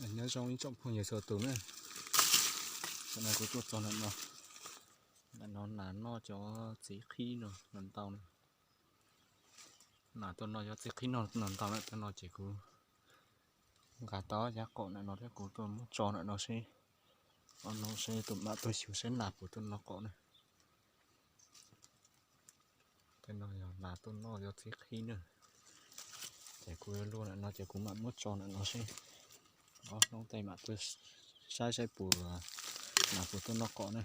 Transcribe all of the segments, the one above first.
Nyob zoo ib tsoom phooj ywg txhua tus na, tam no kuv tuaj txog ntawm no, ntawm no nas noj cov txiv qhib no ntau na. Nas tuaj noj cov txiv qhib no ntau na, tam no ces kuv nqa tau cov qaum ntawm no thiab kuv tuaj muab tso ntawm no seb, ob hnub seb tus mam tuaj xyuas seb nas puas tuaj noj qaum na. Tej no yog nas tuaj noj cov txiv qhib na. Ces kuv yuav luaj ntawm no ces kuv mam muab tso ntawm no seb, ob hnub tej mam tuaj saib saib puas, nas puas tuaj noj qaum na.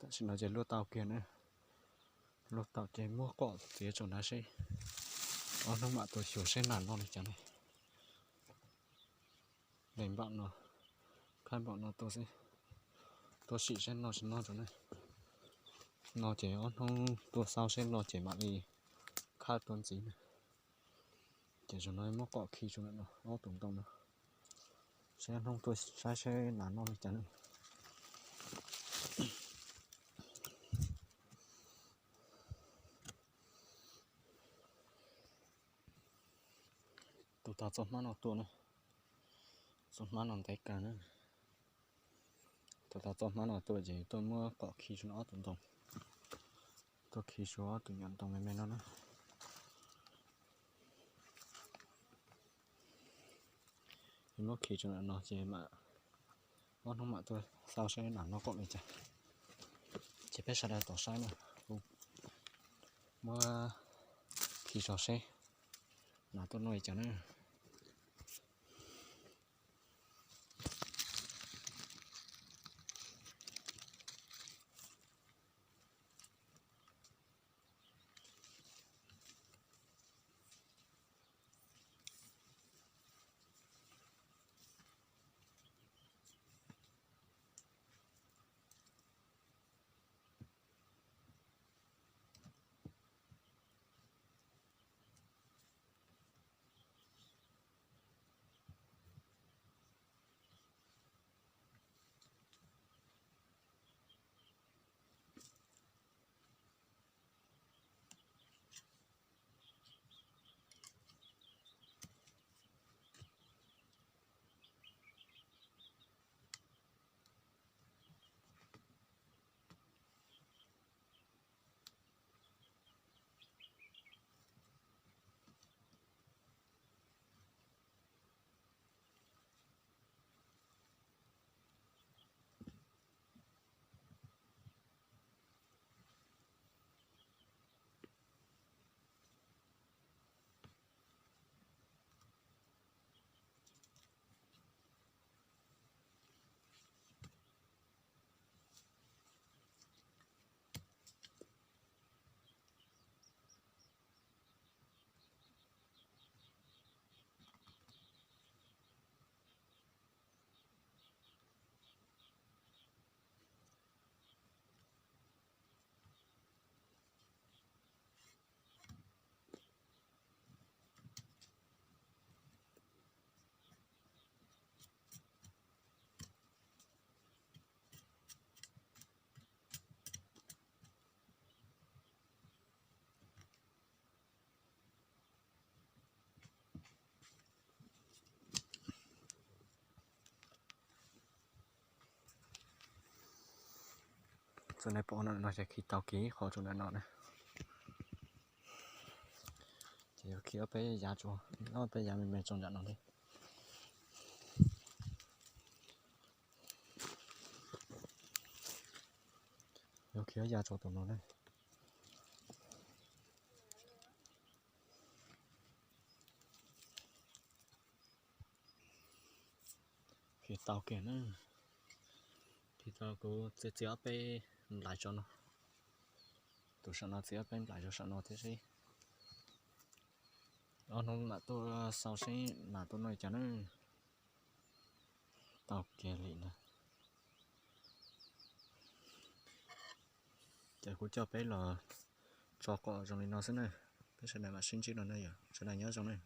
Tam sim no ces luaj tau kiag na, luaj tau ces muab qaum txiav tso na seb, ob hnub mam tuaj xyuas seb nas noj li cas ne. Lees npaum no, khaib npaum no tuaj xwb, tuaj sim seb noj tsis noj rau ne. No ces ob hnub tuaj xauj seb noj ces mam li khawb tuaj ntxiv na. Ces zaum no muab qaum khi tso ntawm no ob tug ntoo no, seb ob hnub tuaj saib seb nas noj li cas ne. Tus tau txoj hmab no tuaj na, txoj hmab no ntev kawg na. Tus tau txoj hmab no tuaj ces tuaj muab qaum khi tso ob tug ntoo, tuaj khi tso ob tug nyuam ntoo me me no na. Muab khi tso ntawm no ces mam, ob hnub mam tuaj xauj seb nas noj qaum li cas. Ces peb sawv daws tos saib na, muab khi tso seb nas tuaj noj li cas na. Txawm nej pom no ces khi tau kiag qhov tsaus nram no na. Ces yuav khi ob peb yav tso, ob peb yav me me tso nram no thiab. Yuav khi ob yav tso tus no na. Khi tau kiag na. Khi tau, kuv txiav txiav ob peb nplais tso no. Tus saum no txiav ob peb nplais rau saum no thiab seb. Ob hnub mam tuaj xauj seb mam tuaj noj li cas na. Tau kiag li na. Ces kuv coj peb los tso kom zoo li no xwb na. Peb sawv daws mam sib ntsib dua na yom. Sawv daws nyob zoo na.